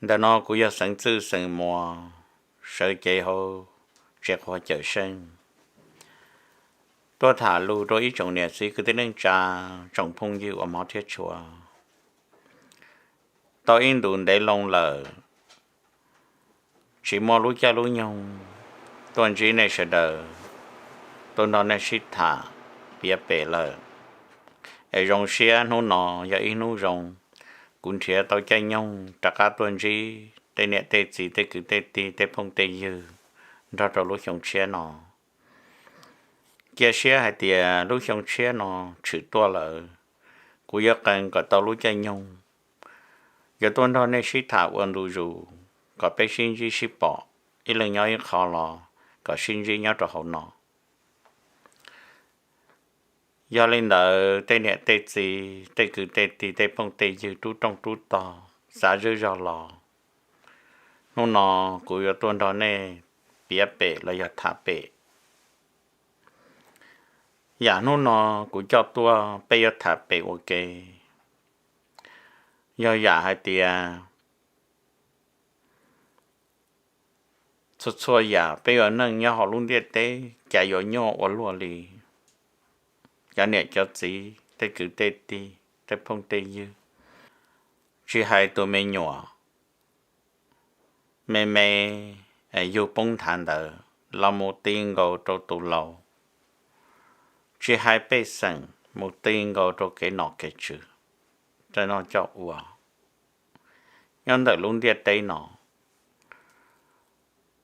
Ntawm no kuv yog Xeev Txwj Xeev Muas, sawv cev hauv tsev qhua Cawm Seej, tuaj tham lus rau ib tsoom niam txiv kwv tij neej tsa, tsoom phooj ywg uas hmov thiab tshua. Tau ib ntus ntev loo lawm, tsis muaj lub caij lub nyoog tuaj ntsib nej sawv daws, tuaj nrog nej sib tham piav pem lawm. Es zoo siab hnub no yog ib hnub zoo, kuv nrhiav tau caij nyoog rov qab tuaj ntsib tej niam tej txiv, tej kwv tej tij, tej phooj tej ywg nrog rau lub xyoo tshiab no. Cia siab hais tias lub xyoo tshiab no tshwm tuaj lawm, kuv yuav qee kom tau lub caij nyoog yuav tuaj nrog nej sib tham ua ntu zus, kom peb sib ntsib sib pom, ib leeg nyob ib qho los kom sib ntsib nyob rau hauv no. Yog li ntawd tej niam tej txiv, tej kwv tej tij, tej phooj tej ywg, rub rooj rub tog, xav zej zog los, hnub no kuv yuav tuaj nrog nej piav pem los yog tham pem. Yam hnub no kuv coj tuaj peb yuav tham pem ua ke, yog yam hais tias txhua txhua yam peb ua neej nyob hauv lub ntiaj teb cas yuav nyuaj ua luaj li. Cov niam cov txiv, tej kwv tej tij, tej phooj tej ywg, tsis hais tus me nyuam me me yug poob nthav ntawd los mus ti nkaus rau tus laus, tsis hais pej xeem mus ti nkaus rau kev nom kev tswv, cov no cov ua nyob ntawm lub ntiaj teb no,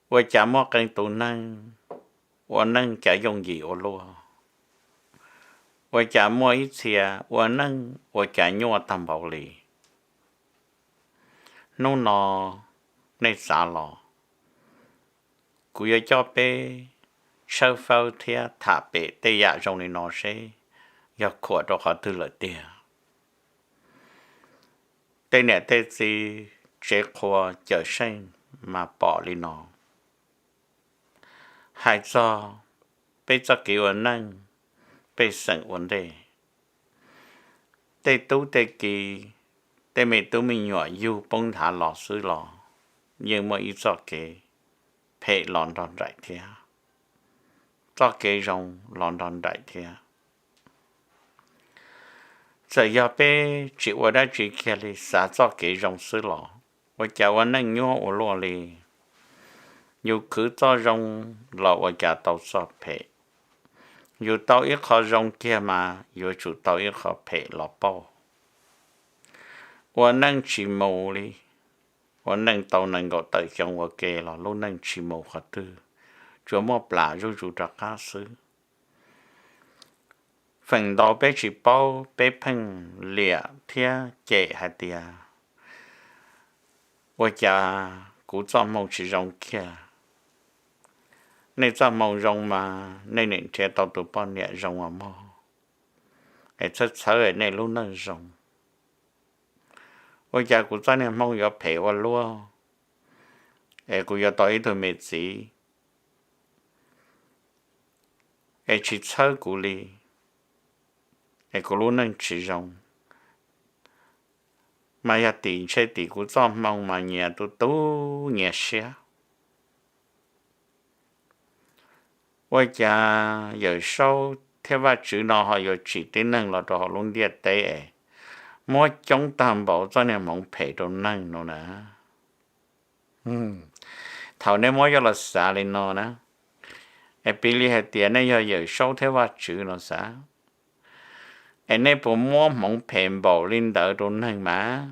ua cas muaj qee tus neeg ua neej cas yooj yim ua luaj, ua cas muaj ib txhia ua neej ua cas nyuaj tag npaum li. Hnub no nej xav los, kuv yuav coj peb tshawb fawb thiab tham pem tej yam zoo li no seb yog khuam rau qhov twg lawm tiag. Tej niam tej txiv, tsev qhua Cawm Seej mas pom li no. Hais txog peb txoj kev ua neej, pej xeem ua ntej, tej tub tej ki, tej me tub me nyuam yug poob nthav los xwb los yeej muaj ib txoj kev phem los nrog nraim thiab, txoj kev zoo los nrog nraim thiab. Txawm yog peb tsis ua dab tsi kiag li, xav txoj kev zoo xwb los ua cas ua neej nyuaj ua luaj li. Yus khwv txoj zoo los ua cas tau txoj phem. Yus tau ib qho zoo kiag mas yuav tsum tau ib qho phem los pauj. Ua neej tsis mus li, ua neej tau nees nkaum tawm xyoo ua ke los lub neej tsis mus qhov twg, tsuas muaj plam zuj zus rov qab xwb. Feem ntau peb tsis paub, peb pheej liam thiab cem hais tias ua cas kuv txoj hmoo tsis zoo kiag. Nej txoj hmoo zoo mas nej niam nrhiav tau tus poj niam zoo ua mog, es txhawb txhawb nej lub neej zoo. Ua cas kuv txoj niag hmoo yuav phem ua luaj, es kuv yuav tau ib tug me txiv es tsis txhawb kuv li, es kuv lub neej tsis zoo. Mas yog tim ntshe tim kuv txoj hmoo mas nyias tu tu nyias siab. Ua cas Yawm Saub thiab Vajtswv no ho yuav tsim tib neeg los rau hauv lub ntiaj teb es muab coob tag npaum txoj niag hmoov phem rau neeg no na? Thaum nej muab coj los xav li no na, es piv li hais tias nej yog Yawm Saub thiab Vajtswv no xav, es nej puas muab hmoov phem npaum li ntawd rau neeg mas?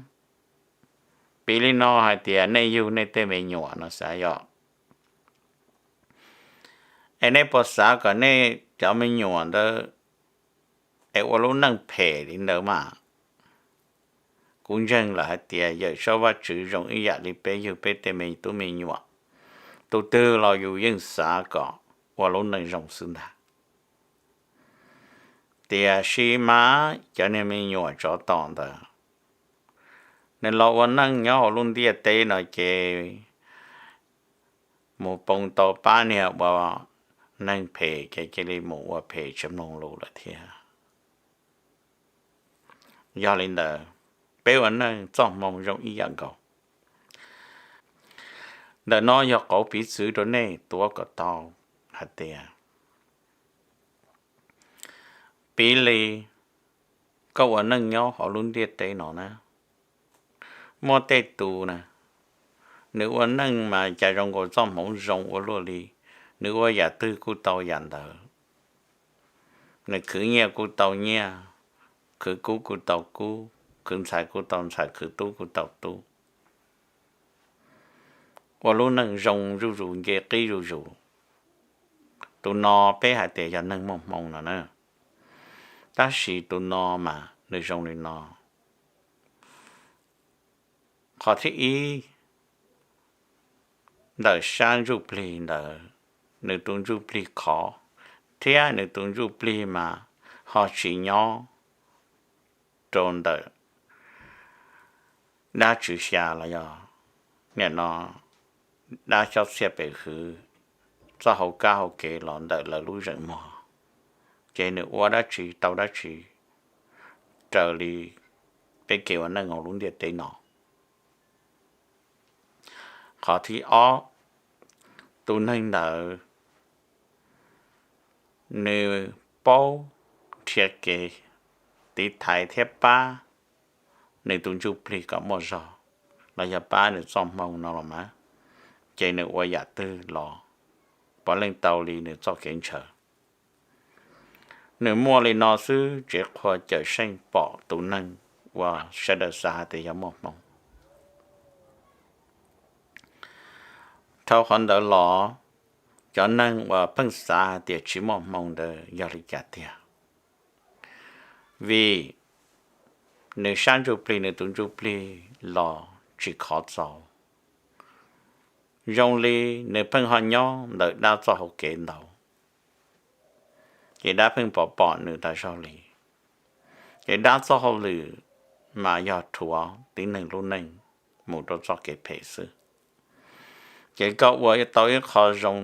Piv li no hais tias nej yug nej tej me nyuam no xav yog, es nej puas xav kom nej cov me nyuam ntawd es ua lub neej phem li ntawd mas? Kuv ntseeg lawm hais tias Yawm Saub Vajtswv zoo ib yam li peb yug peb tej me tub me nyuam, tus twg los yus yeej xav kom ua lub neej zoo xwb ntag. Tiam sis mas cov niag me nyuam tsov tom ntawd, nws los ua neej nyob hauv lub ntiaj teb no ces mus poob tau pab niag ua neeg phem ces cia li mus ua phem tsis mloog lus lawm thiab. Yog li ntawd, peb ua neej txoj hmoo zoo ib yam nkaus. Ntawm no yog qauv piv txwv rau nej tuav kom tau hais tias, piv li koj ua neej nyob hauv lub ntiaj teb no na, muaj tej tus na, nws ua neej mas cas zoo nkaus txoj hmoov zoo ua luaj li, nws ua yam twg kuj tau yam ntawd. Nws khwv nyiaj kuj tau nyiaj, khwv kub kuj tau kub, khwv ntxhais kuj tau ntxhais, khwv tub kuj tau tub. Ua lub neej zoo zuj zus, nce qib zuj zus. Tus no peb hais tias yog neeg muaj hmoo no na. Tab sis tus no mas nws zoo li no. Qhov thib ib, ntawm sab ntsuj plig ntawd, nws tus ntsuj plig khov, thiab nws tus ntsuj plig mas ho tsis nyob rau ntawm dab tswv xya los yog nim no dab xyob txhiaj pem hwv, txoj hauv kab hauv kev los ntawm lawv lub zeem muag, ces nws ua dab tsi tau dab tsi raws li peb kev ua neej hauv lub ntiaj teb no. Qhov thib ob, tus neeg ntawd nws paub nrhiav kev tiv thaiv thiab pab nws tus ntsuj plig kom muaj zog, los yog pab nws txoj hmoo no los mas, ces nws ua yam twg los puav leej tau li nws txoj kev ntshaw. Nws muaj li no xwb, tsev qhua cawm seej pom tus neeg uas sawv daws xav hais tias yog muaj hmoo. Dhau qhov ntawd los, cov neeg uas pheej xav hais tias tsis muaj hmoo ntawd yog li cas tiag? Vim nws sab ntsuj plig, nws tus ntsuj plig los tsis khov txaus, zoo li nws pheej ho nyob ntawm dab txoj hauv kev ntau, ces dab pheej pom pom nws tas zog li. Ces dab txoj hauj lwm mas yog rhuav tib neeg lub neej mus rau txoj kev phem xwb. Ces koj ua tau ib qho zoo,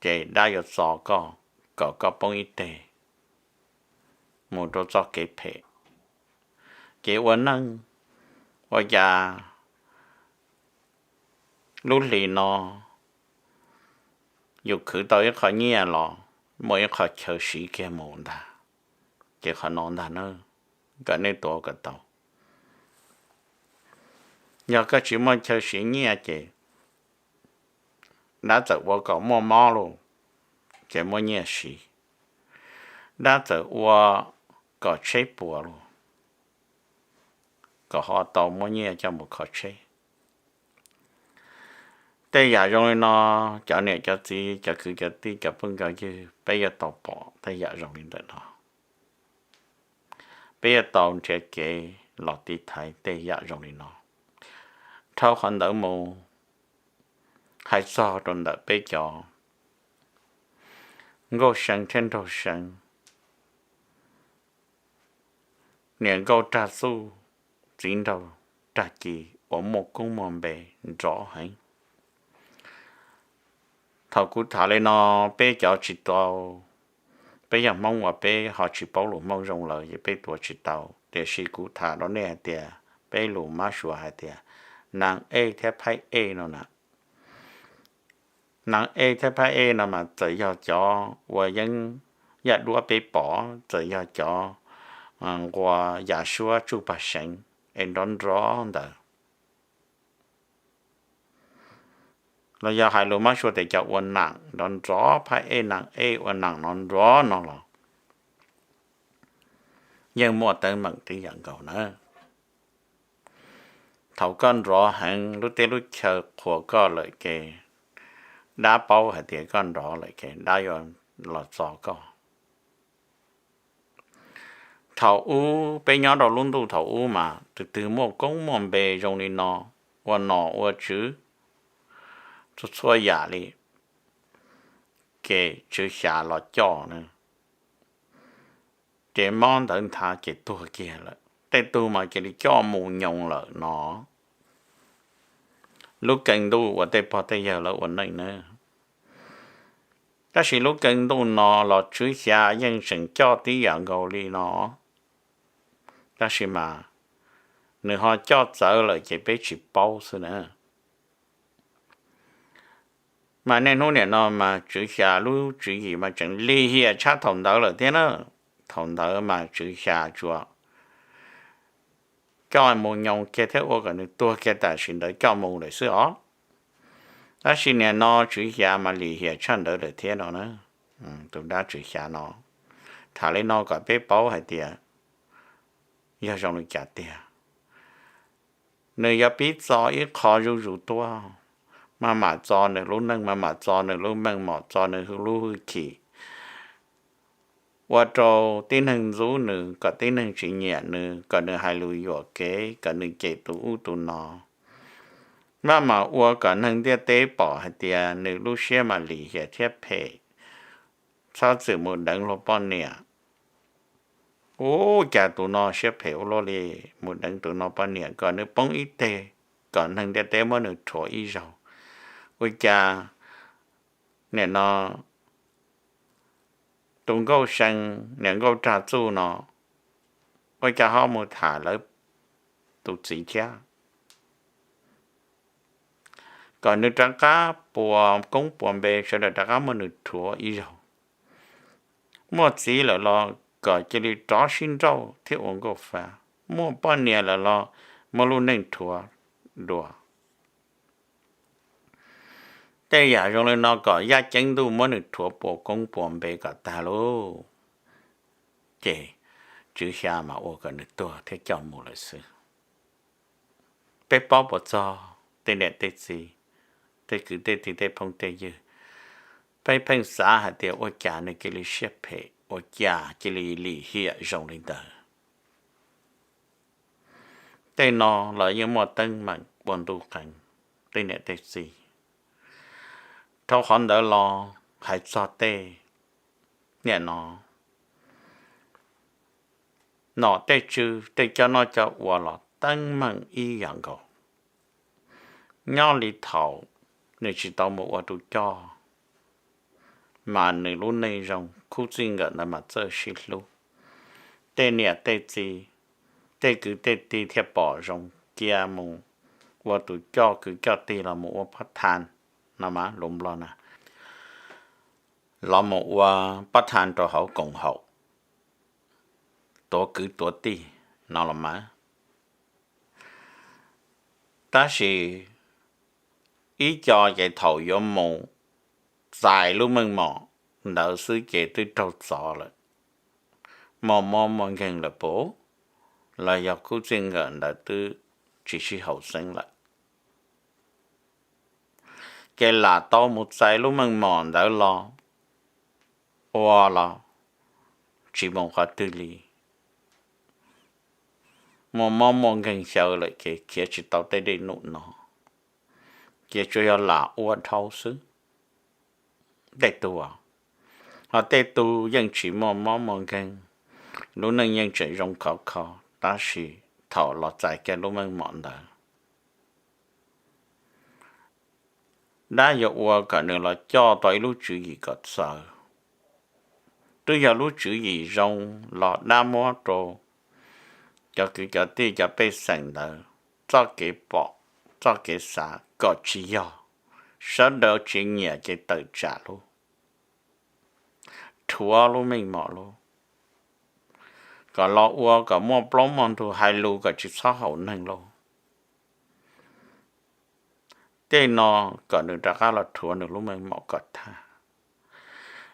ces dab yuav txo koj kom koj poob ib teg mus rau txoj kev phem. Ces ua neej, ua cas lub hlis no yus khwv tau ib qho nyiaj los muaj ib qho chaw siv kiag mus ntag. Ces qhov no ntag na, kom nej tuav kom tau. Yog koj tsis muaj chaw siv nyiaj ces dab txawm ua kom muaj mob los ces muaj nyiaj siv. Dab txawm ua kom tsheb puas los kom ho tau muaj nyiaj coj mus kho tsheb. Tej yam zoo li no, cov niam cov txiv, cov kwv cov tij, cov phooj cov ywg, peb yuav tau pom tej yam zoo li ntawm no. Peb yuav tau nrhiav kev los tiv thaiv tej yam zoo li no. Dhau qhov ntawd mus, hais txog rau ntawm peb cov nkauj See thiab nraug See, niam nkauj Rag Txuj, txiv nraug Rag Ci uas muaj koob muaj npe nrov heev. Thaum kuv tham li no, peb cov tsis tau, peb yog Hmoob uas peb ho tsis paub lus Hmoob zoo lawm ces peb tuav tsis tau, tiam sis kuv tham rau nej hais tias peb lus Mab Suav hais tias naag ej thiab phaib ej no na. Naag ej thiab phaib ej no mas txawm yog cov ua yeeb yaj duab peb pom, txawm yog cov nquas yav suab tsuj pag seev es nrov nrov ntawd, los yog hais lus Mab Suav tias cov ua naam nrov nrov, phaib ej naag ej ua naam nrov nrov no los yeej muaj teeb meem tib yam nkaus na. Thaum koj nrov heev, lub teb lub chaw qhuas koj lawm ces dab paub hais tias koj nrov lawm ces dab yuav los txo koj. Thaum ub peb nyob rau lub ntuj thaum ub mas tus twg muaj koob muaj npe zoo li no, ua nom ua tswv txhua txhua yam li, ces tswv xya los coj na, ces mob ntawd nthav ces tuag kiag lawm. Tej tug mas cia li coj mus nyoos lawm no. Lub kee ntuj uas tej pog tej yawg lawv ua neej na. Tab sis lub kee ntuj no los tswv xya yeej tseem coj tib yam nkaus li no, tab sis mas nws ho coj txawv lawm ces peb tsis paub xwb na. Mas niaj hnub nim no mas Tswv Xya lub tswv yim mas tseem lim hiam tshaj thaum ntawd lawm thiab na. Thaum ntawd mas Tswv Xya tsuas coj mus nyo kiag thiab ua kom nws tuag kiag tam sim ntawd coj mus lawm xwb os. Tab sis nim no Tswv Xya mas lim hiam tshaj ntawd lawm thiab no na. Tus dab Tswv Xya no, tham li no kom peb paub hais tias yog zoo li cas tiag. Nws yuav pib txo ib qho zuj zus tuaj, maj mam txo nws lub neej, maj mam txo nws lub meej mom, txo nws lub hwj chim, ua rau tib neeg ntxub nws, kom tib neeg tsis nyiam nws, kom nws hais lus yuam kev, kom nws cem tus ub tus no. Maj mam ua kom neeg ntiaj teb pom hais tias nws lub siab mas lim hiam thiab phem, txhob txwm mus deev luag poj niam. Ua cas tus no siab phem ua luaj li, mus deev tus no poj niam kom nws poob ib teg, kom neeg ntiaj teb muab nws rhuav ib zaug. Ua cas nim no tus nkauj see, niam nkauj rag txuj no, ua cas ho mus tham lawv tus txiv thiab, kom nws rov qab puas koob puas npe, sawv daws rov qab muab nws rhuav ib zaug. Muaj txiv lawm los kom cia li rov sib nrauj thiab ua nkauj fa, muaj poj niam lawm los muab lub neej rhuav dua. Tej yam zoo li no kom yaj ceeb ntuj muab nws rhuav puas koob puas npe kom tag lauj. Ces Tswv Xya mas ua kom nws tuag thiab coj mus lawm xwb. Peb paub puas txog tej niam tej txiv, tej kwv tej tij, tej phooj tej ywg? Peb pheej xav hais tias ua cas nws cia li siab phem, ua cas cia li lim hiam zoo li ntawd. Tej no los yeej muaj teeb meem ua ntu qees, tej niam tej txiv. Dhau qhov ntawd los hais txog tej niam no, nom tej tswv, tej coj noj coj ua los teeb meem ib yam nkaus. Nyob li thaum nws tsis tau mus ua tus coj, mas nws lub neej zoo khub txij nkawm ntawd mas txawj sib hlub. Tej niam tej txiv, tej kwv tej tij thiaj pom zoo cia mus ua tus coj kwv coj tij los mus ua pab tha, no mas lus Nplog na, los mus ua pab tha rau hauv koom haum, tuav kwv tuav tij no los mas. Tab sis ib co ces thaum yuav mus txais lub meej mom ntawd xwb ces twb raug txov lawm, muaj mob muaj nkeeg lawm puas, los yog khub txij nkawm ntawd twb tsis sib haum xeeb lawm. Ces lam tau mus txais lub meej mom ntawd los ua los tsis mus qhov twg li. Muaj mob muaj nkeeg xyaw lawm ces khiav tsis tau tej dej num no, ces tsuas yog lam ua dhau xwb. Tej tug, ho tej tug yeej tsis muaj mob muaj nkeeg, lub neej yeej tseem zoo khov kho, tab sis thaum los txais kiag lub meej mom ntawd, dab yuav ua kom nws los coj tau ib lub tswv yim kom txawv. Twb yog lub tswv yim zoo los dab muab rau cov kwv cov tij cov pej xeem ntawd txoj kev pom, txoj kev xav kom tsis yog, sawv daws tsis nyiam ces tawm tsam lub, rhuav lub meej mom lub, kom los ua kom muaj plaub muaj ntug, hais lus kom tsis txhob haum neeg lauj. Tej no kom nws rov qab los rhuav nws lub meej mom kom tag.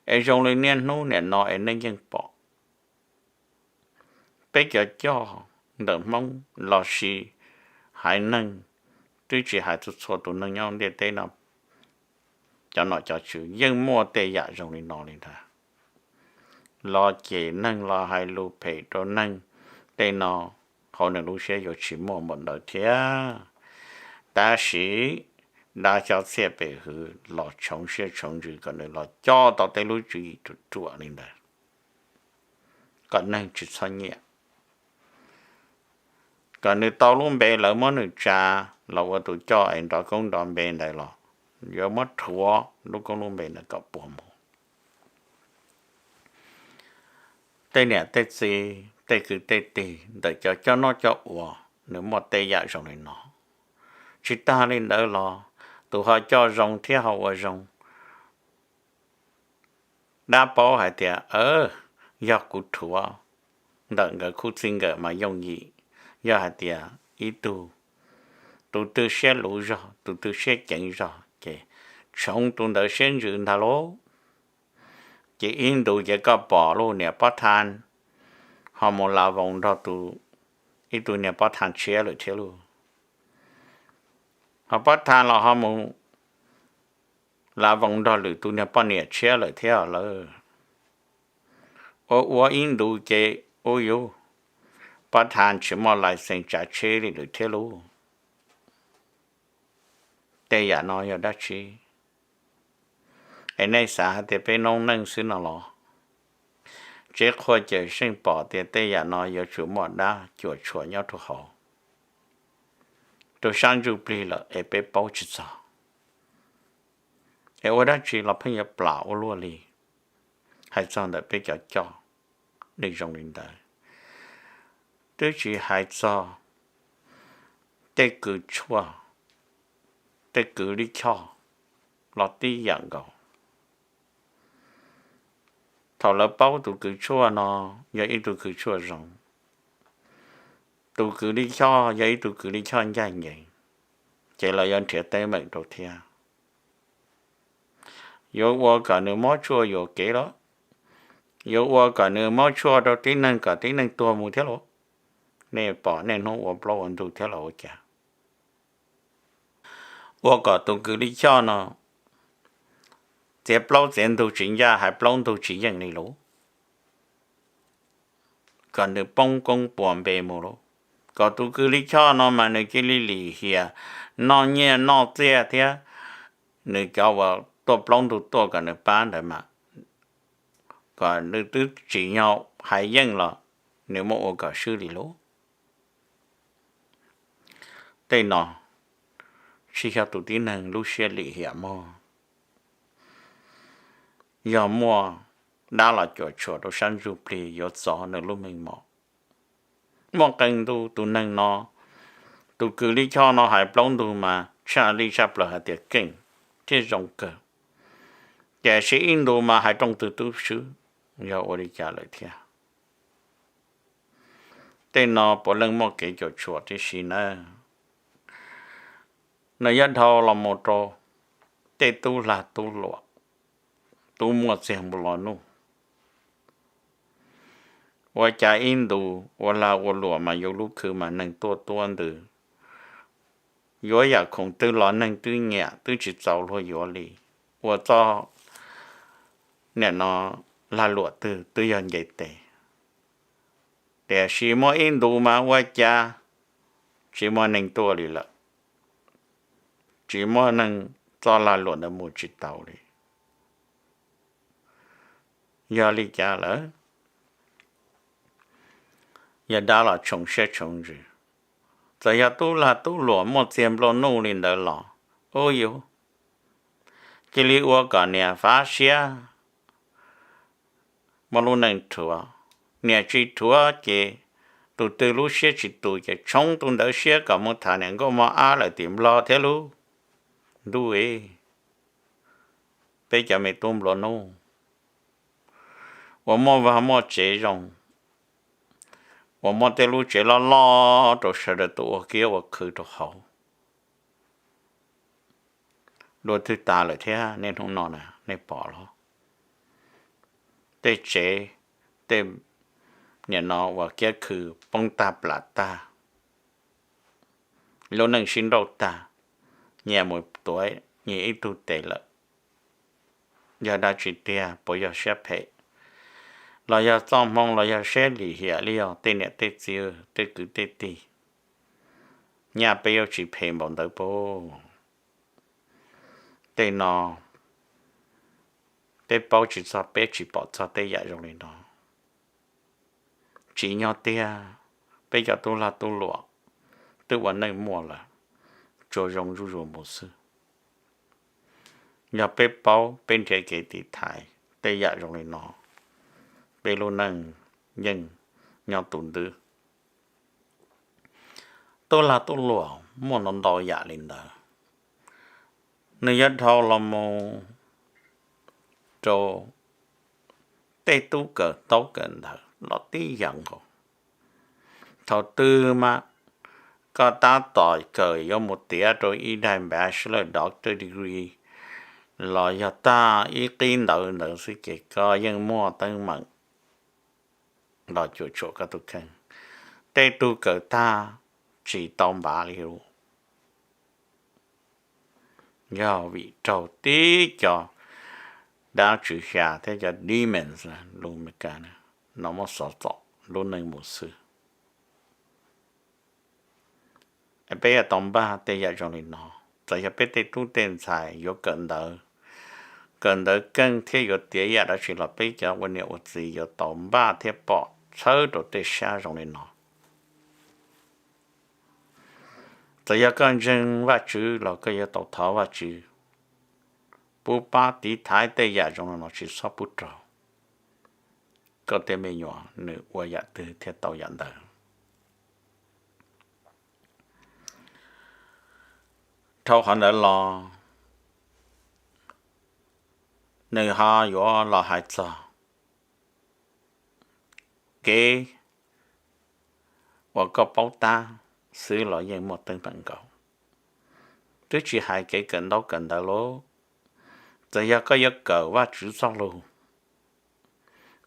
Es zoo li niaj hnub nim no es nej yeej pom peb cov coj ntawm Hmoob los sis haiv neeg, twb tsis hais txhua txhua tus neeg nyob ntiaj teb no, cov nom cov tswv yeej muaj tej yam zoo li no li ntag. Los cem neeg los hais lus phem rau neeg, tej no hauv nws lub siab yuav tsis muaj npaum ntawd thiab. Tab sis dab xyob txhiaj pem hwv los tshoov siab tshoov ntsws kom nws los coj tau tej lub tswv yim ruam ruam li ntawd, kom neeg tsis txhob nyiam, kom nws tau lub npe lawv muab nws tsa los ua tus coj es nrov koob nrov npe ntawd los yuav muab rhuav lub koob lub npe ntawd kom puas mus. Tej niam tej txiv, tej kwv tej tij ntawm cov coj noj coj ua, nws muaj tej yam zoo li no. Tsis tag li ntawd los tus ho coj zoo thiab ho ua zoo, dab paub hais tias, yog kuv rhuav ntawm nkawd khub txij nkawm mas yooj yim. Yog hais tias ib tug, tus twg siab luv zog, tus twg siab ceev zog ces tshoov tus ntawd siab ntsws ntag lauj. Ces ib ntus ces koj pom lub niam pob tha ho mus la voos nrog tus, ib tug niag pob tha tshiab lawm thiab lauj. Ho pob tha los ho mus la voos nrog lwm tus niag poj niam tshiab lawm thiab lawm. Ua ua ib ntus ces ua yus pob tha tsis muaj lais xees tsav tsheb li lawm thiab lauj. Tej yam no yog dab tsi? Es nej xav hais tias peb noob neej xwb no los? Tsev qhua cawm seej pom tias tej yam no yuav tsum muaj dab cuam tshuam nyob rau hauv, rau sab ntsuj plig lawm es peb paub tsis txog. Es ua dab tsi los pheej yuav plam ua luaj li. Hais txog ntawm peb cov coj, nws zoo li ntawd. Twb tsis hais txog tej kws tshuaj, tej kws lij choj los tib yam nkaus. Thaum lawv paub tus kws tshuaj no yog ib tug kws tshuaj zoo, tus kws lij choj yog ib tug kws lij choj ncaj ncees, ces lawv yuav nrhiav teeb meem rau thiab. Yuav ua kom nws mob tshuaj yuam kev los, yuav ua kom nws mob tshuaj rau tib neeg kom tib neeg tuag mus thiab los? Nej pom niaj hnub ua plaub ua ntug thiab los ua cas? Ua kom tus kws lij choj no txiav plaub txiav ntug tsis ncaj, hais plaub ntug tsis yeej li los, kom nws poob koob puas npe mus los, kom tus kws lij choj no mas nws cia li lim hiam, noj nyiaj noj txiaj thiab nws cov uas tuaj plaub ntug tuaj kom nws pab ntawd mas kom nws twb tsim nyog hais yeej los nws muab ua kom swb li lauj. Tej no tsis yog tus tib neeg lub siab lim hiam mog. Yog muaj dab los cuam tshuam rau sab ntsuj plig yuav txov nws lub meej mom. Muaj qee ntu tus neeg no, tus kws lij choj no hais plaub ntug mas tshaj lij tshaj plaws hais tias keej thiab zoo kawg, tiam sis ib ntu mas hais rooj twg twb swb, yog ua li cas lawm thiab? Tej no puav leej muaj kev cuam tshuam tib si nawb. Nws yuav dhau los mus rau tej tub lag tub luam, tub muaj txiag nplua nuj. Ua cas ib ntus ua lag ua luam mas yus lub khw mas neeg tuaj tuab ntws, yuav yam khoom twg los neeg twb nyiam twb tsis txaus luag yuav li. Ua txoj niam no lag luam twg twb yog nce tes, tiam sis muaj ib ntus mas ua cas tsis muaj neeg tuaj li lawm, tsis muaj neeg, txoj lag luam ntawd mus tsis tau li. Yog li cas lawm? Yog dab los tshoov siab tshoov ntsws. Txawm yog tub lag tub luam muaj txiag nplua nuj li ntawd los, ub yus cia li ua kom niam fav siab, muaj lub neej rhuav. Niam tsis rhuav ces tus twg lub siab tsis tus ces tshoov tus ntawd siab kom mus tham niam nkauj mog ab lawm tim Nplog thiab lub ntuj. Peb cov me tub nplua nuj uas muaj vaj muaj tsev zoo, uas muaj tej lub tsev loj loj rau sawv daws tuaj ua kiab ua khw rau hauv, dua twg tas lawm thiab niaj hnub no na, nej pom los? Tej tsev, tej niam no uas kiab khw poob tag plam tag, lub neej sib nrauj tag, nyias mus tuav nyias ib tug tes lawm. Yog dab tsi tiag, puas yog siab phem, los yog txoj hmoo, los yog siab lim hiam li os tej niam tej txiv, tej kwv tej tij? Nyaj peb yuav tsis phem npaum ntawd puas? Tej no peb paub tsis txog, peb tsis pom txog tej yam zoo li no. Tsim nyog tiag, peb cov tub lag tub luam twb ua neej muaj lawm, tsuas zoo zuj zus mus xwb. Yog peb paub, peb nrhiav kev tiv thaiv tej yam zoo li no, peb lub neej yeej nyob tus ntwb. Tub lag tub luam muaj ntau ntau yam li ntawd. Nws yuav dhau los mus rau tej tub kawm ntaub kawm ntawv los tib yam nkaus. Thaum twg mas koj tab tom kawm yuav mus tiav rau ib daim bachelor, doctor degree los yog tag ib qib ntawd ntawd xwb ces koj yeej muaj teeb meem los cuam tshuam koj tus kheej. Tej tug kawm tag tsis tau npav li lus, yog vim raug tib co dab tswv xya thiab cov demons lus Meskas no muab xov txom lub neej mus xwb. Peb yuav tau npaj tej yam zoo li no. Txawm yog peb tej tub tej ntxhais yuav kawm ntawv, kawm ntawv keej thiab yuav tiav yam dab tsi los peb cov ua niam ua txiv yuav tau npaj thiab pom txhawb rau tej sab zoo li no. Txawm yog koj ntseeg Vajtswv los koj yuav tau thov Vajtswv pub pab tiv thaiv tej yam zoo li no tsis txhob pub raug koj tej me nyuam nws ua yam twg thiaj tau yam ntawd. Dhau qhov ntawd los nws ho yuav los hais txog kev uas koj paub tab xwb los yeej muaj teeb meem nkaus. Twb tsis hais kev kawm ntaub kawm ntawv lawm, txawm yog koj yuav kawm Vajtswv txoj lus,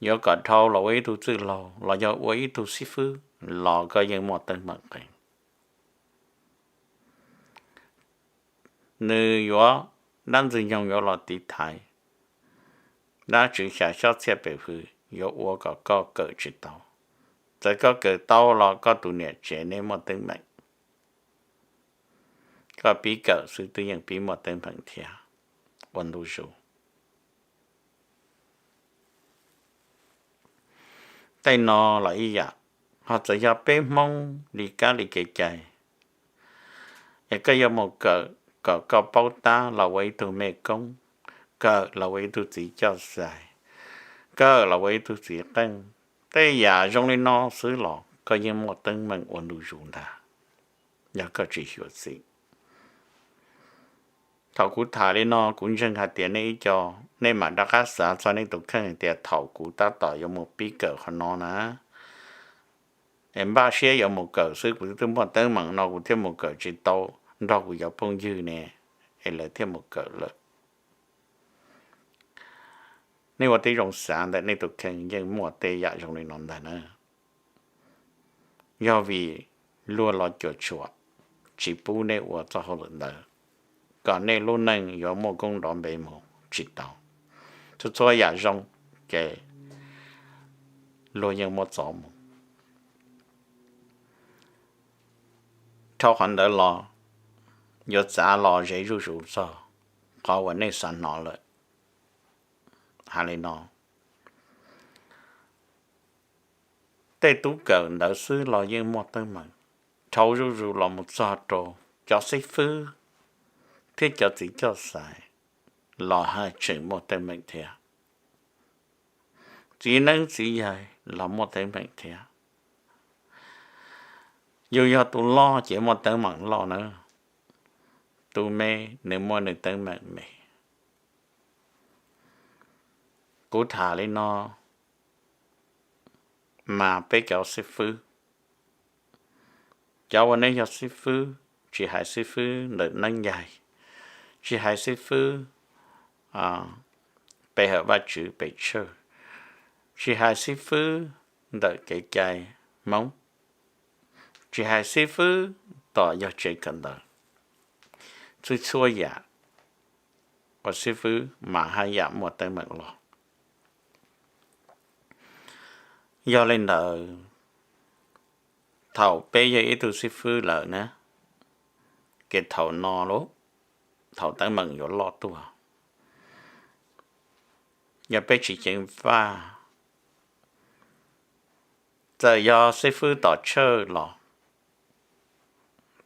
yuav kom dhau los ua ib tug txwj laug los yog ua ib tug xib fwb los koj yeej muaj teeb meem qees. Nws yuav, dab ntxwg nyoog yuav los tiv thaiv, dab tswv xya xyob txhiaj pes hws yuav ua kom koj kawm tsis tau. Txawm koj kawm tau los koj tus niam tsev nej muaj teeb meem. Koj pib kawm xwb twb yeej pib muaj teeb meem thiab ua ntu zus. Tej no los ib yam, ho txawm yog peb Hmoob li kab li kev cai, es koj yuav mus kawm kom koj paub tab los ua ib tug mej koob, kawm los ua ib tug txiv coj xais, kawm los ua ib tug txiv qeej, tej yam zoo li no xwb los koj yeej muaj teeb meem ua ntu zus ntag, yog koj tsis xyuam xim. Thaum kuv tham li no kuv ntseeg hais tias nej ib co, nej mam rov qab xav txog nej tus kheej hais tias thaum kuv tab tom yuav mus pib kawm qhov no na, es npaj siab yuav mus kawm xwb kuv twb muaj teeb meem no kuv thiaj mus kawm tsis tau nrog kuv cov phooj ywg ne, es lawv thiaj mus kawm lawm. Nej ua tib zoo xav ntawm nej tus kheej yeej muaj tej yam zoo li no ntag na. Yog vim luag los cuam tshuam tsis pub nej ua txoj hauj lwm ntawd, kom nej lub neej yuav muaj koob nrov npe mus tsis tau. Txhua txhua yam zoo ces luag yeej muab txov mus. Dhau qhov ntawd los yuav txav los ze zuj zus txog qhov uas nej xav hnov lawm. Hais li no, tej tub kawm ntawv xwb los yeej muaj teeb meem, dhau zuj zus los mus txog rau cov xib fwb thiab cov txiv coj xais los haj tseem muaj teeb meem thiab. Txiv neeb txiv yaig los muaj teeb meem thiab. Yus yog tus loj ces muaj teeb meem loj na, tus me nws muaj nws teeb meem me. Kuv tham li no mas peb cov xib fwb, cov uas nej yog xib fwb, tsis hais xib fwb ntawm neeb yaig, tsis hais xib fwb pe hawm Vajtswv pes tsawg, tsis hais xib fwb ntawm kev cai Hmoob, tsis hais xib fwb tom yog tsev kawm ntawv, txhua txhua yam uas xib fwb mas haj yam muaj teeb meem loj. Yog li ntawd, thaum peb yog ib tug xib fwb lawm na, ces thaum no lauj, thaum teeb meem yuav loj tuaj, yog peb tsis ceev faj, txawm yog xib fwb tom tshawj los,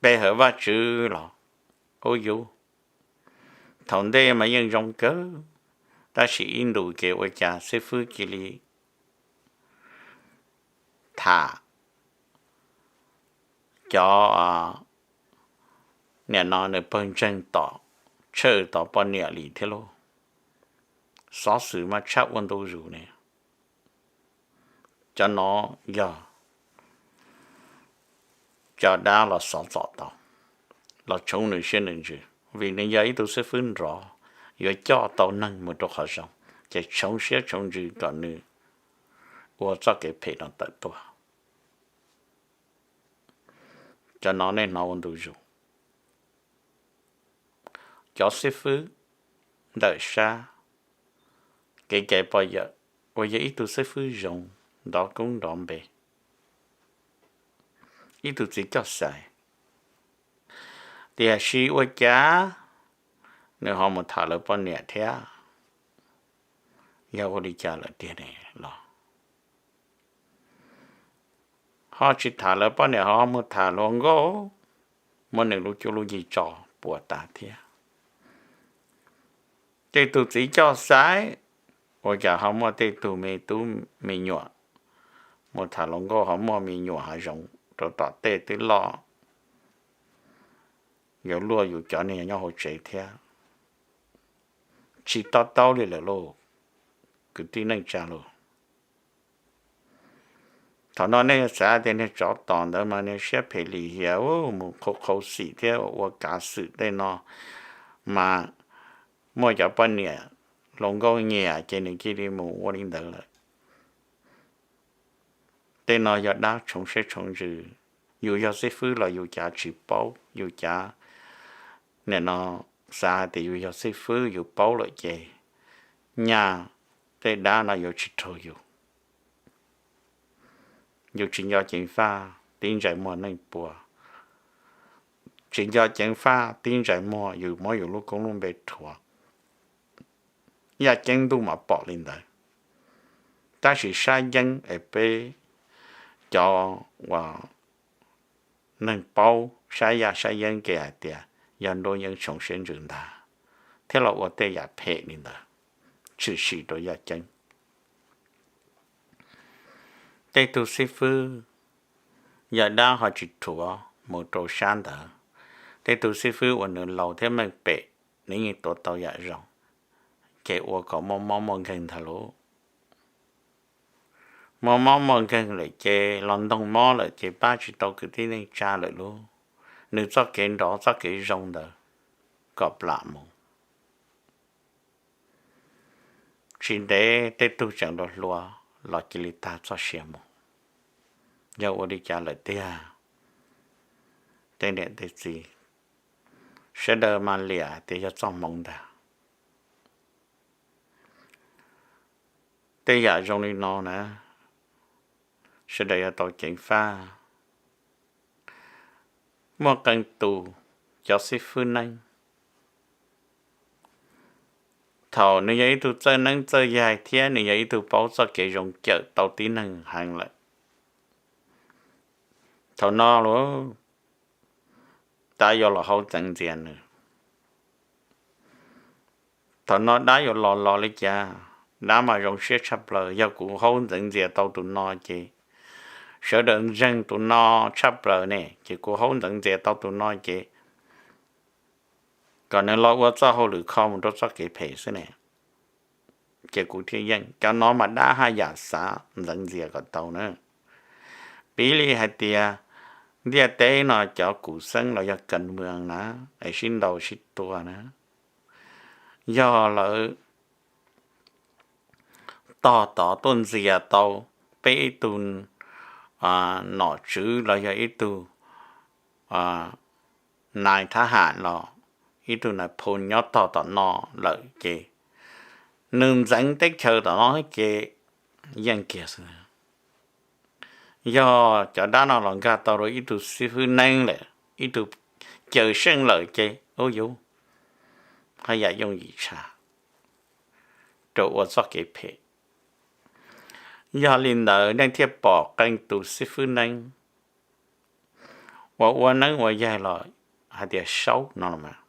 pe hawm Vajtswv los, ub yub, thaum ntej mas yeej zoo kawg, tab sis ib ntus ces ua cas xib fwb cia li tham cov niam no nws pawg ntseeg tom tshawj tod poj niam li thiab lauj. Xov xwm mas tshaj ua ntu zus ne. Cov no yog cov dab los xov txom tau, los tshoov nws siab nws ntsws, vim nws yog ib tug xib fwb nrov, yuav coj tau neeg mus rau qhov zoo, ces tshoov siab tshoov ntsws kom nws ua txoj kev phem no tawm tuaj. Cov no nej hnov ua ntu zus. Cov xib fwb ntawm sab kev cai poj yawm uas yog ib tug xib fwb zoo, nrov koob nrov npe, ib tug txiv coj xaiv, tiam sis ua cas nws ho mus tham lawv poj niam thiab? Yog ua li cas lawm tiag ne los? Ho tsis tham lawv poj niam ho mus tham hluas nkauj, muab nws lub cuab lub yig tso puas tas thiab. Tej tug txiv coj xaiv, ua cas ho muaj tej tug me tub me nyuam mus tham hluas nkauj ho muaj me nyuam hav zoov rau tom tej twb loj, yuav luaj yus cov niag nyob hauv tsev thiab. Tsis to taub li lawm lauj, kwv tij neej tsa lauj. Thaum no nej xav tias niag tsov tom ntawd mas niag siab phem lim hiam, mus qhau qhau xim thiab ua kav xwm tej no, mas muaj cov poj niam hluas nkauj nyiam ces nws cia li mus ua li ntawd lawm. Tej no yog dab tshoov siab tshoov ntsws. Yus yog xib fwb los yus cav tsis paub, yus cav nim no xav hais tias yus yog xib fwb yus paub lawm ces nyaj tej dab no yuav tsis raug yus. Yus tsis nco ceev faj tib ntsais muag neej pua, tsis nco ceev faj tib ntsais muag yus muab yus lub koob lub npe rhuav. Yaj ceeb ntuj mas pom li ntawd. Tab sis sab yeeb es peb cov uas neeg paub sab yaj sab yeeb ces hais tias yog nruab yeeb tshoov siab ntsws ntag, thiab los ua tej yam phem li ntawd, tshwm sim rau yaj ceeb. Tej tug xib fwb yaj dab ho tsis rhuav mus rau sab ntawd. Tej tug xib fwb uas nws laus thiab meej pem, nws yeej tuav tau yam zoo, ces ua kom muaj mob muaj nkeeg ntag lauj. Muaj mob muaj nkeeg lawm ces los ntoog mob lawm ces pab tsis tau kwv tij neej tsa lawm lauj. Nws txoj kev nrov txoj kev zoo ntawd kom plam mus. Tsis ntev tej tug tseem hluas hluas los cia li tag txoj sia mus. Yog ua li cas lawm tiag? Tej niam tej txiv, sawv daws mas liam tias yog txoj hmoov ntag. Tej yam zoo li no na, sawv daws yuav tau ceev faj. Muaj qee tus cov xib fwb neeb, thaum nws yog ib tug txawj neeb txawj yaig thiab nws yog ib tug paub txoj kev zoo cawm tau tib neeg heev lawm, thaum no lauj, dab yuav los haub ntxeev ntxias nws. Thaum no dab yuav los los li cas? Dab mas zoo siab tshaj plaws, yog kuv haub ntxeev ntxias tau tus no ces sawv daws ntseeg tus no tshaj plaws ne, ces kuv haub ntxeev ntxias tau tus no ces kom nws los ua txoj hauj lwm kho mus rau txoj kev phem xwb ne, ces kuv thiaj yeej. Cov no mas dab haj yam xav ntxeev ntxias kom tau na. Piv li hais tias ntiaj teb no cov kuv xeeb los yog kas mws na, es sib ntaus sib tua na, yog lawv tog tod tuaj ntxias tau peb ib tug nom tswv los yog ib tug nais thab ham los ib tug nais phoo nyob tog tom no lawm ces nws ntxeev teb chaws tom no ces yeej kiag xwb. Yog cov dab no los nkag tau rau ib tug xib fwb neeb lawm, ib tug cawm seej lawm ces ub yus haj yam yooj yim tshaj rau ua txoj kev phem. Yog li ntawd nej thiaj pom qee tus xib fwb neeb uas ua neeb ua yaig los hais tias saub no los mas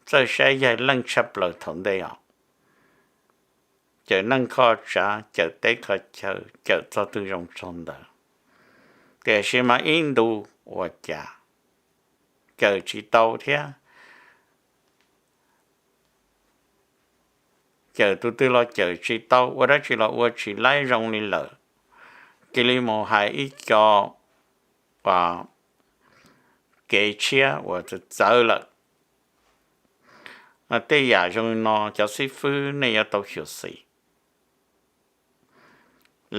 txawj saib yaig leej tshaj plaws thaum ntej os. Cawm neej kho tsav, cawm teb kho chaw, cawm txog twg zoo txog ntawd, tiam sis mas ib ntu ua cas cawm tsis tau thiab. Cawm tus twg los cawm tsis tau, ua dab tsi los ua tsis laib zoo li lawm. cia li mus hais ib co kev tshiab uas txawv txawv lawm. Tej yam zoo li no cov xib fwb nej yuav tau xyuam xim.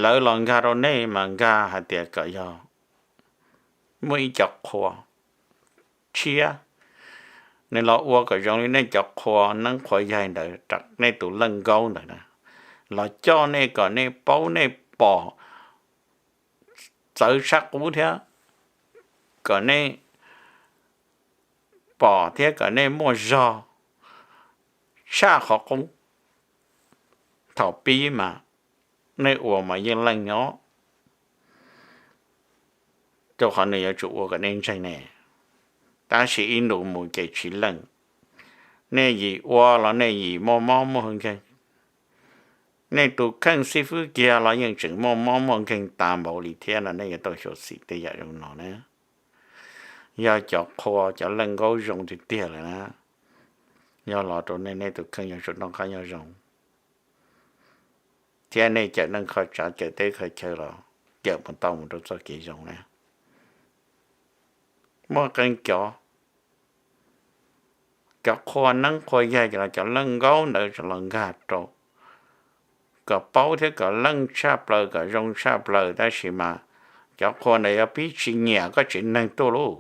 Lawv los nkag rau nej mas nkag hais tias kom yog muaj ib co qhua tshiab, nws los ua kom zoo li nej cov qhua neeb qhua yaig ntawd, nej tus leej nkaub ntawd na, los coj nej kom nej paub nej pom txawv tshaj qub thiab, kom nej pom thiab kom nej muaj zog tshaj qhov qub. Thaum pib mas nej ua mas yeej leej nyob, rau qhov nws yuav tsum ua kom nej ntseeg ne, tab sis ib ntus mus ces tsis leej. Nej yim ua los nej yim muaj mob muaj nkeeg, nej tus kheej xib fwb kiag los yeej tseem muaj mob muaj nkeeg tas npaum li thiab no. Nej yuav tau xyuam xim tej yam zoo no na. Yog cov qhua cov leej nkaub zoo tiag tiag lawm na, yog los rau nej, nej tus kheej yuav tsum noj qab nyob zoo, thiab nej cawm neej kho tsav cawm teb kho chaw los cawm mus tau mus rau txoj kev zoo na. Muaj qee cov, cov qhua neeb qhua yaig los cov leej nkaub ntawd tseem los nkag rau kom paub thiab kom leej tshaj plaws kom zoo tshaj plaws, tab sis mas cov qhua ntawd yuav pib tsis nyiam koj tsev neeg tuaj lauj.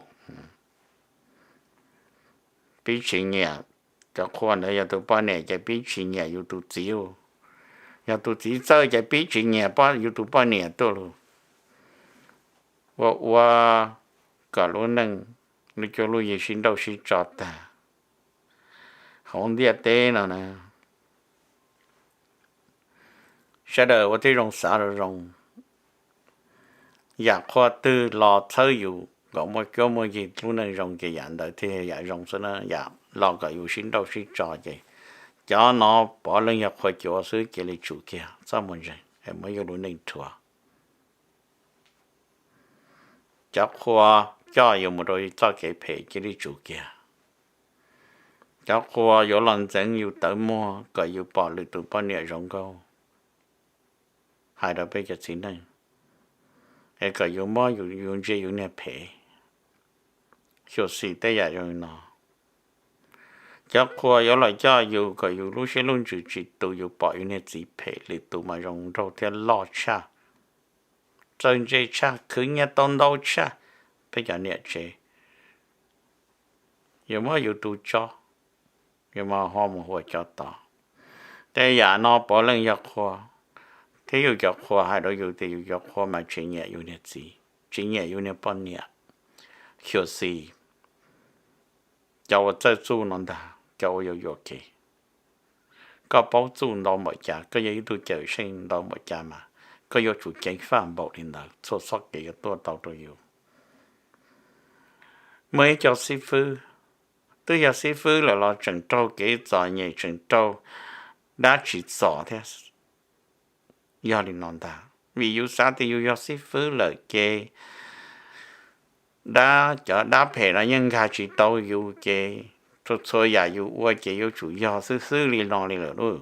Pib tsis nyiam, cov qhua ntawd yog tus poj niam ces pib tsis nyiam yus tus txiv, yog tus txiv txawj ces pib tsis nyiam yus tus poj niam tuaj lauj. Ua ua kom lub neej, lub cuab lub yig sib nrauj sib tso tag hauv ntiaj teb no na. Sawv daws ua tib zoo xav zoo zoo, yam qhua twg los txhawb yus kom muaj cuab muaj yig lub neej zoo ces yam ntawd thiaj yam zoo xwb na. Yam los kom yus sib nrauj sib tso ces cov no puav leej yog qhua cuav xwb, cia li tsum kiag, txhob mus ntseeg, muab yus lub neej rhuav. Cov qhua coj yus mus rau txoj kev phem, cia li tsum kiag. Cov qhua yuav los ntxeev yus tawv muag kom yus pom lwm tus poj niam zoo nkauj, hais rau peb cov txiv neej, es kom yus muab yus ntsia yus niag phem. Xyuam xim tej yam zoo li no. Cov qhua yuav los coj yus kom yus lub siab lub ntsws tsis tu, yus pom yus niag txiv phem, lwm tus mas zoo nraug thiab loj tshaj, txawj ntse tshaj, khwv nyiaj tau ntau tshaj peb cov niam tsev. Yus muab yus tus tso, yus mas ho mus huam cov tod. Tej yam no puav leej yog qhua, thiab yus cov qhua hais rau yus tias yus cov qhua mas tsis nyiam yus niag txiv, tsis nyiam yus niag poj niam. Xyuam xim cov uas txawj txuj no ntag, cov uas yuam yuam kev. Koj paub txuj ntau npaum cas, koj yog ib tug cawm seej ntau npaum cas mas koj yuav tsum ceev faj npaum li ntawd, txhua txoj kev yuav tuaj tau rau yus. Muaj ib co xib fwb, twb yog xib fwb lawm los tseem raug kev txom nyem, tseem raug dab tsis txom thiab. Yog li no ntag, vim yus xav tias yus yog xib fwb lawm ces dab, cov dab phem no yeej nkag tsis tau yus ces txhua txhua yam yus ua ces yuav tsum yog xwb xwb li no li lawm lauj.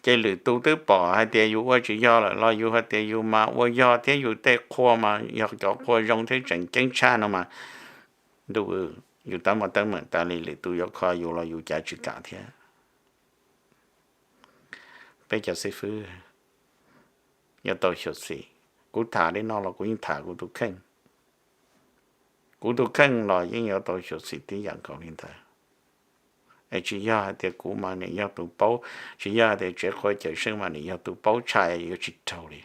Ces lwm tus twb pom hais tias yus ua tsis yog lawm los yus hais tias yus mas ua yog thiab, yus tej qhua mas yog cov qhua zoo thiab tseem ceeb tshaj no mas, ntuj, yus teeb meem teeb meem tas li, lwm tus yuav kho yus los yus cav tsis kam thiab. Peb cov xib fwb yuav tau xyuam xim. Kuv tham li no los kuv yeej tham kuv tus kheej. Kuv tus kheej los yeej yuav tau xyuam xim tib yam nkaus li ntawd. Es tsis yog hais tias kuv mas nim yog tus paub, tsis yog hais tias tsev qhua cawm seej mas nim yog tus paub tshaj yuav tsis raug li.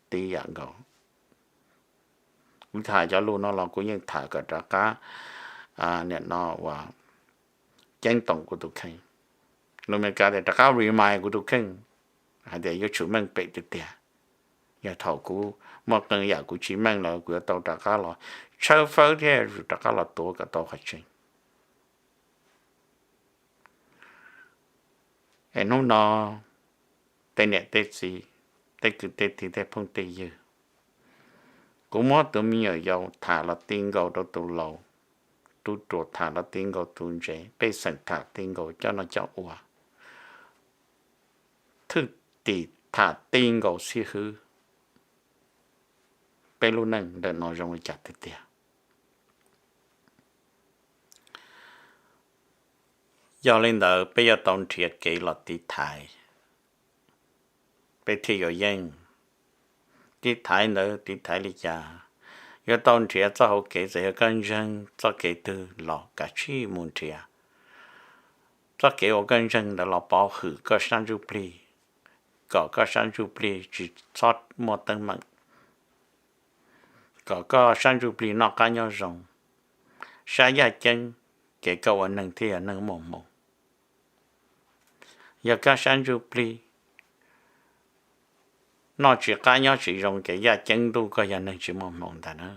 Tib yam nkaus. Kuv tham cov lus no los kuv yeej tham kom rov qab, nim no uas ceeb toom kuv tus kheej. Lus Amelikas tias rov qab remind kuv tus kheej hais tias yuav tsum meej pem tiag tiag. Yog thaum kuv muaj qee yam kuv tsis meej lawm kuv yuav tau rov qab los tshawb fawb thiab rov qab los tuav kom tau qhov tseeb. Es hnub no tej niam tej txiv, tej kwv tej tij, tej phooj tej ywg, kuv muab tus me nyuam yaus tham los ti nkaus rau tus laus, tus ruam tham los ti nkaus tus ntse, pej xeem tham ti nkaus coj noj coj ua. tiv tham tib nkaus xib hwb, peb lub neej ntawm no zoo li cas tiag tiag. Yog li ntawd peb yuav tau nrhiav kev los tiv thaiv, peb thiaj yuav yeej. Tiv thaiv ntawd tiv thaiv li cas? Yuav tau nrhiav txoj hau kev, txawm yog koj ntseeg txoj kev twg los kav tsij mus nrhiav txoj kev uas koj ntseeg ntawd los pov hwm koj sab ntsuj plig, kom koj sab ntsuj plig tsis txhob muaj teeb meem, kom koj sab ntsuj plig noj qab nyob zoo, sab yaj ceeb, ces koj ua neeg thiaj yog neeg muaj hmoo. Yog koj sab ntsuj plig noj tsis qab nyob tsis zoo ces yaj ceeb ntuj koj yog neeg tsis muaj hmoo ntag na.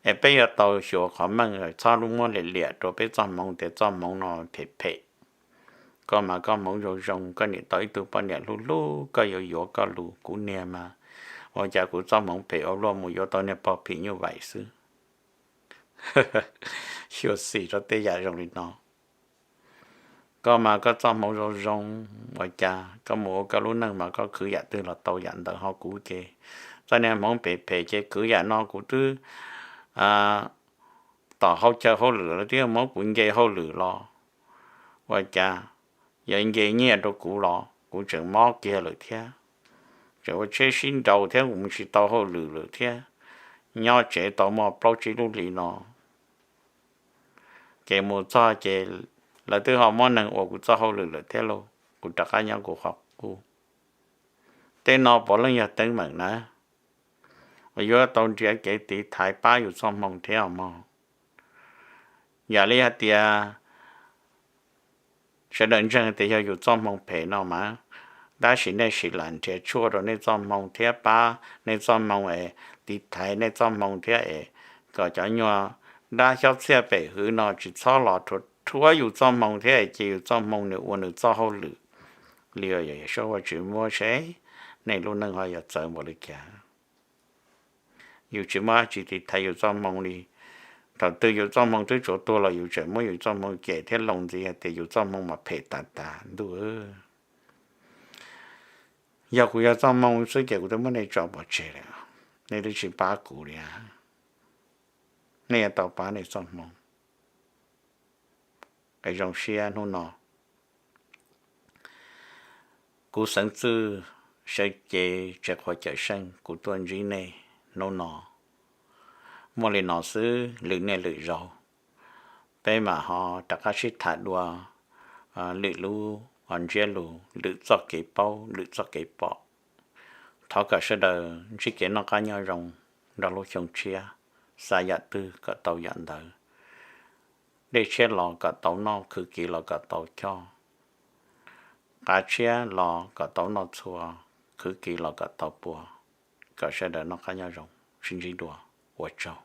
Es peb yuav tau xyuas qhov meej, txhob lub muab liam liam rau peb txoj hmoov tias txoj hmoov no phem phem. Koj mas koj hmoov zoo zoo, koj niam tau ib tug poj niam hlub hlub, koj yuav yuav koj lus, kuv niag mas ua cas kuv txoj hmoov phem ua luaj mus yuav tau niag pog phim nyuj vais xwb. Xyuam xim rau tej yam zoo li no. Koj mas koj txoj hmoov zoo zoo, ua cas koj mus ua koj lub neej mas koj khwv yam twg los tau yam ntawd, ho kuv ces txoj niag hmoov phem phem ces khwv yam no kuv twb tom hauv chaw hauj lwm los twb muab kuv nce hauj lwm los, ua cas yog nce nyiaj rau kuv los kuv tseem mob kiag lawm thiab, tseem ua tsheb sib nraus thiab, kuv mus tsis tau hauj lwm lawm thiab, nyob tsev tau muaj plaub tsib lub hlis no. Ces mus txog ces lawv twb ho muab neeg ua kuv txoj hauj lwm lawm thiab lauj, kuv rov qab nyob kuv qhov qub. Tej no puav leej yog teeb meem na, uas yuav tau nrhiav kev tiv thaiv pab yus txoj hmoo thiab os mog. Yam li hais tias sawv daws ntseeg tias yog yus txoj hmoo phem no mas, tab sis nej sim lam nrhiav tshuaj rau nej txoj hmoo thiab pab nej txoj hmoo es tiv thaiv nej txoj hmoo thiab es kom cov nyuag dab xyob txhiaj pem hwv no tsis txhob los rhuav yus txoj hmoo thiab es cia yus txoj hmoo nws ua nws txoj hauj lwm li. Yog Yawm Saub Vajtswv muab seb nej lub neej ho yuav txawv npaum li cas. Yus tsis muaj dab tsi tiv thaiv yus txoj hmoo li. Thaum twg yus txoj hmoo twb tsuav tuag los yus tseem muab yus txoj hmoo cem thiab loo ntxiv hais tias yus txoj hmoo mas phem tas tas ntuj. Yog kuv yog txoj hmoo xwb ces kuv twb muab nej tso pov tseg lawm, nej twb tsis pab kuv li. Nej yuav tau pab nej txoj hmoo. Es zoo siab hnub no kuv Xeev Txwj Sawv Cev Tsev Qhuas Cawm Seej kuv tuaj ntsib nej hnub no. Muaj li no xwb, lwm niaj lwm zaus peb mam ho rov qab sib tham dua lwm lub ntsiab lus, lwm txoj kev paub, lwm txoj kev pom. Thov kom sawv daws ntsib kev noj qab nyob zoo nrog lub xyoo tshiab, xav yam twg kom tau yam ntawd, dej tshiab los kom tau noj, khwv kiv los kom tau choj, qav tshiab los kom tau noj txhua, khwv kiv los kom tau pua. Kom sawv daws noj qab nyob zoo, sib ntsib dua, ua tsaug.